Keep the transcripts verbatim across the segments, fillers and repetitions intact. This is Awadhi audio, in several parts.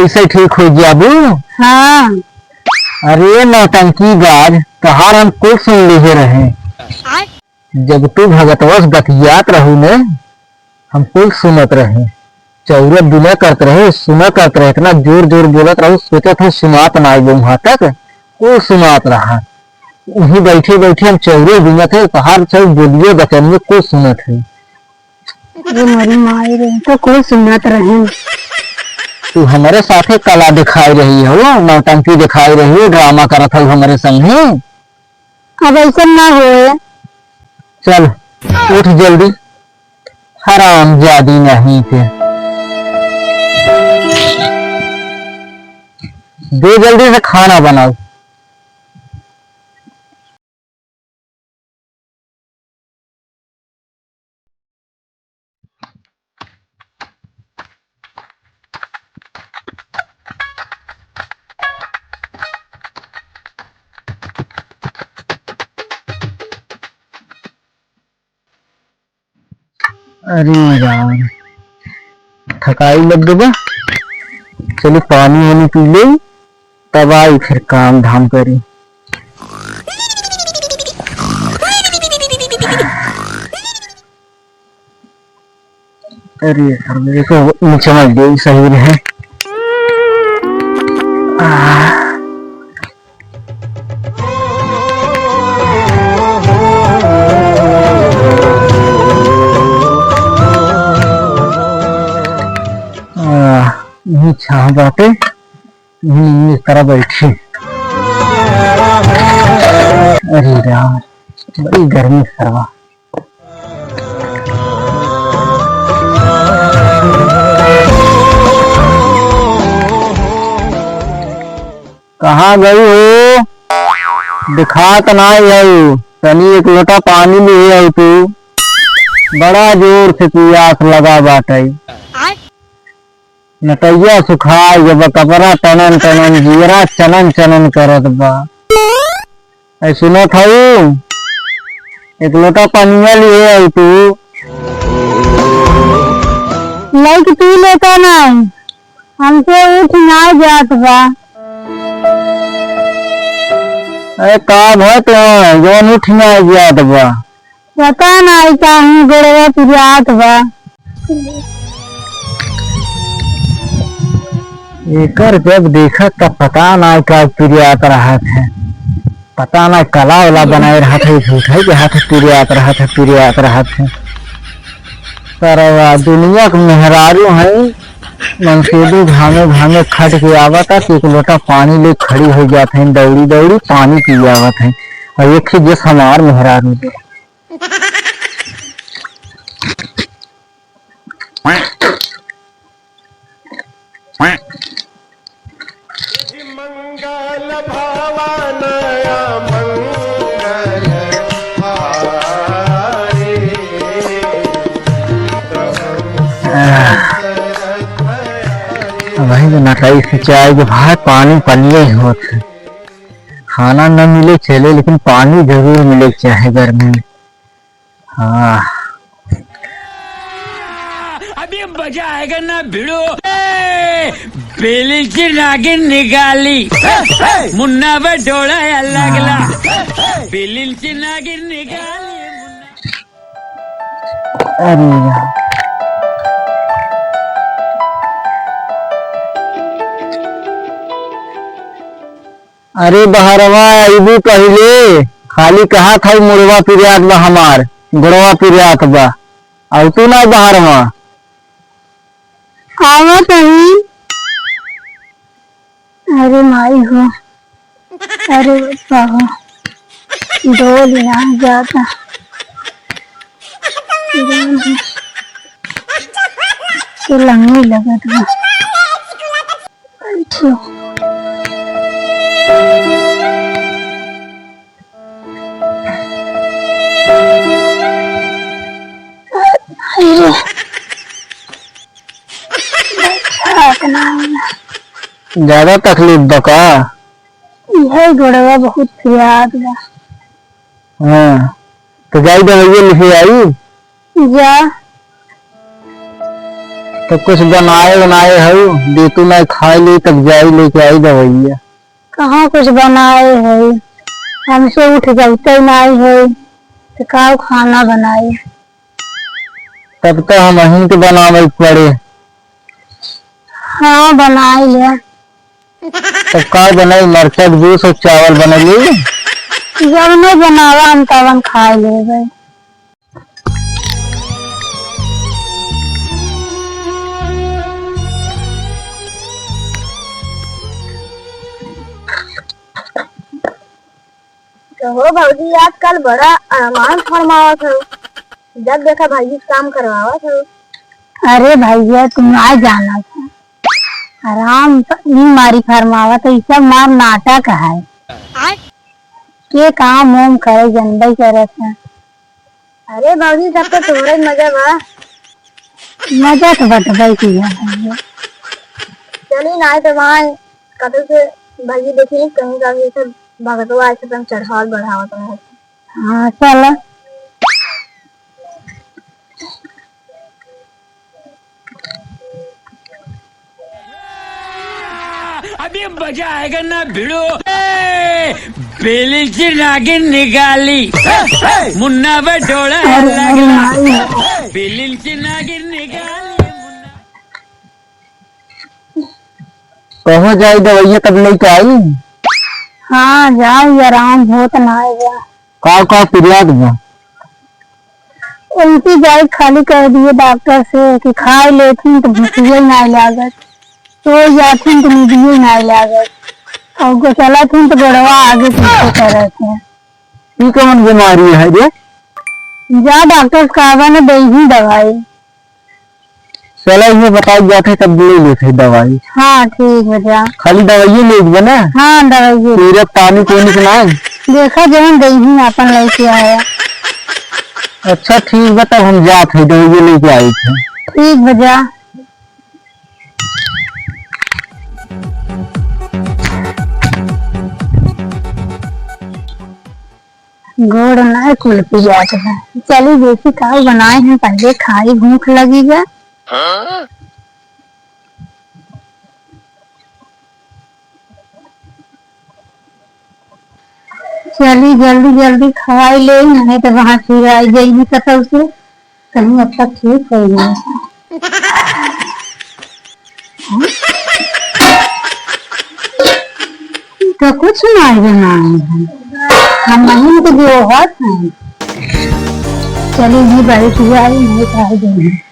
कैसे ठीक हो जाबू? हाँ। अरे नौटंकी बाज, तोहार हम कुल सुन लिहे रहे। जब तू भगतवा से बतियात रहू ने, हम कुल सुनत रहे। चौरे बिना करत रहे, सुना करत रहे, इतना जोर जोर बोलत रहू, सोचत है सुनात ना आइबो वहाँ तक, कुल सुनात रहा। वहीं बैठे बैठे हम चौरे बिनत है, तोहार सब बोलिए बचनिए कुल सुनत है। अरे मोरी माई रे, तो कुल सुनत रहे। तू हमरे साथे कला दिखाई रही हो, नौटंकी दिखाई रही हो, ड्रामा करत हो हमरे संगे। अब ऐसा ना होए। चल, उठ जल्दी, हरामजादी नहीं के। दे जल्दी से खाना बनाओ। अरे राम, थकाई लग गबा। चली पानी वानी पी ले, तब आई फिर काम धाम करी। अरे यार, मेरे को नीचे मत दे, सही रहे। आह। आह, यही छाँह बाटे, यही इस तरह बैठी। अरे राम, बड़ी गर्मी सरवा। कहाँ गई हो? दिखात नाई हऊ। तनी एक लोटा पानी लिहे आऊ तू। बड़ा जोर से पियास लगा बाटई। नटैया सुखाई गबा, कपड़ा टनन टनन, जियरा चनन चनन करत बा। ऐ सुनत हऊ, एक लोटा पनिया लिहे आई तू। लइके पी लेता ना, हमसे उठ ना जात बा। अरे का भय तो है, जौन उठ ना जात बा? पता नाई काहे गोड़वा पिरात बा। एकर जब देखत त पता नाई का पिरात रहत है, पता नाई कला वाला बनाए रहत है, झूठे के हाथ पिरात रहत है, पिरात रहत है। सरवा दुनिया के मेहरारू है, मनसेदू घामे घामे खट के आवत है, एक लोटा पानी ले खड़ी हो जात है, दौड़ी दौड़ी पानी पी आवत है, और एक ही जस हमार मेहरारू दे। आह, अबहीं तो नटाई सिंचाई के भाई पानी पनिये होत है। खाना न मिले चले, लेकिन पानी जरूर मिले के चाहे गर्मी में। हाँ। अभी मजा आएगा ना भिड़ो। ए, बिलिंची नागिन निकाली। मुन्ना बटोड़ा या लागला। बिलिंची नागिन निकाली। अरे यार। अरे बहरवा, अइबू पहिले, खाली कहत हऊ मुड़वा पिरात बा हमार, गोड़वा पिरात बा, अउतू ना बहरवा। आवत हई। अरे माई हो, अरे बाबा, डोल ना जाता, तो लंगड़ी लगत बा। बैठो। बैठा अपना। ज्यादा तकलीफ बा का? इहे गोड़वा बहुत पिरात बा। हाँ, तो जाई दवाइया लिखे आई। जा। तो कुछ बनाए बनाए हऊ, देतू ना खाए ले, तब जाई लेके आई दवाइया। कहाँ कुछ बनाए है, हमसे उठ जाते नाई है, तो का खाना बनाए? तब तो हम अहीं के बनावे के पड़े। हाँ, बनाई ले। तब का बनाई? मरचा के जूस और चावल बना ली। जब नहीं बनावा हम तब हम खा लेबे। कहो भौजी, आजकल बड़ा अरमान फरमावत हो, जब देखा भौजी काम करवावत हो। अरे भैया, तुम आ जाना था। आराम स-, ई मारी फरमावत है, ई सब मार नाटक है। आय। के काम ओम करे, जनबे करत है। अरे भौजी, सब तो तोहरे मजा बा। मजा तो बटबे की है भैया। चली ना, तो वहाँ कतौ से भौजी देखी, कहीं का भी सब भगतवा ऐसे तुम चढ़ावत बढ़ावत रहे। हाँ, चला। अभी मजा आएगा ना भिड़ो। ए, बिलिंची नागिन निकाली, मुन्ना बटोला अरे, अरे, लागला। अरे। बिलिंची नागिन निकाली, मुन्ना। कहाँ जाई दवाइया तब लेके आई? हाँ, जाओ, ये आराम होत ना है बा। का का पिरियात बा? उल्टी जाए खाली कह दिए डॉक्टर से कि खाए लेथिन तो भूखिए ना लागत, सो जाथिन तो नींदिए ना लागत, और गो चलथिन तो गोड़वा आगे पीछे करत है। ई कौन बीमारी है रे? जा डॉक्टर से कहबा ना, देही दवाई। चला, इहे बताई जात है, तब ले लेत है दवाई। हाँ, ठीक बा, जा। खाली दवाइये लेके बा ना? हाँ, दवाइये। पूरा पानी कोनी के नाम? देखा, जवन देही आपन लेके आया। अच्छा, ठीक बा, तब हम जात है, दवाइये लेके आई थे। ठीक बा, जा। गोड़ ना कुल पियात बा। चली देखी का बनाए हैं, पहले खाई, भूख लगी बा। चली जल्दी जल्दी खवाई ले, नहीं तो वहाँ फिर आई जाएगी कतौ से। कहीं अब तक ठीक हो गया। तो कुछ नहीं बनाए हैं, हम नहीं तो जो होत हैं। चलिए जी, बैठ जाए, नहीं तो आ जाए।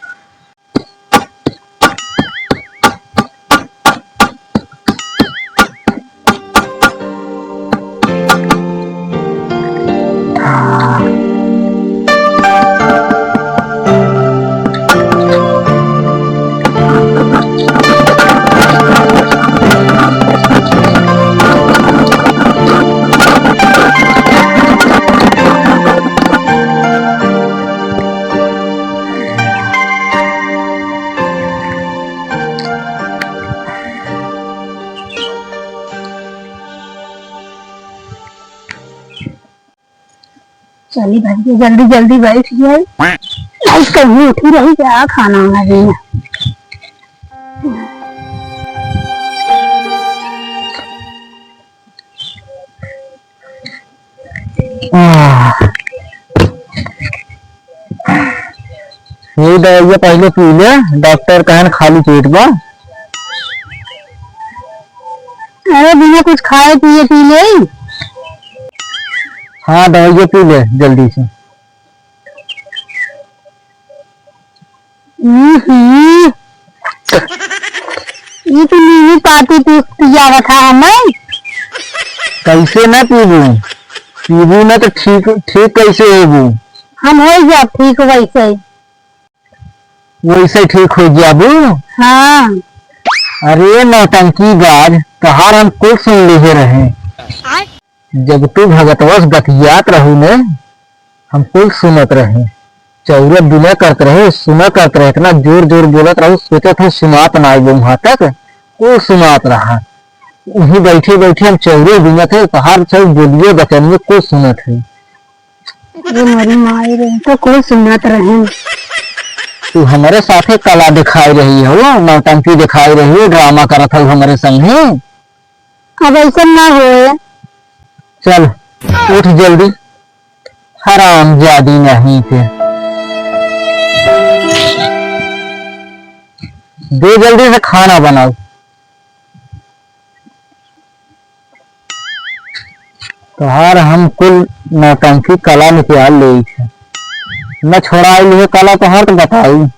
चली भैया, जल्दी जल्दी बैठ जाए। आज कहीं उठी रही क्या, खाना वाना देना। आह। ये दवाइया पहले पी ले, डॉक्टर कहन खाली पेट बा। अरे बिना कुछ खाए पिए पी ले। हाँ, दवाइया पी ले जल्दी से। हम्म, ई तो नींबू पाती पी, पियावत है हमें। कैसे ना पीबू? पीबू ना तो ठीक, ठीक कैसे होबू? हम हो जा ठीक वैसे। वैसे ठीक हो जाबू? हाँ। अरे नौटंकी बाज, तोहार हम कुल सुन लिहे रहे। आय। जब तू भगतवा से बतियात रहू ने, हम कुल सुनत रहे। चौरे बिना करत रहे, सुना करत रहे, इतना जोर जोर बोलत रहू, सोचत हो सुनात ना आइबो वहां तक, कुल सुनात रहा। वहीं बैठे बैठे हम चौरे बिनत है, तोहार सब बोलिए बचनिए कुल सुनत है। अरे मोरी माई रे, तो कुल सुनत रहे। तू हमरे साथे कला दिखाई रही हो, नौटंकी दिखाई रही हो, ड्रामा करत हो हमरे संगे। अब ऐसा ना होए। चल, उठ जल्दी, हरामजादी नहीं के। दे जल्दी से खाना बनाओ। तोहार हम कुल नौटंकी कला निकाल लेई छे। न छोड़ाई लिए कला तोहार तो बताई।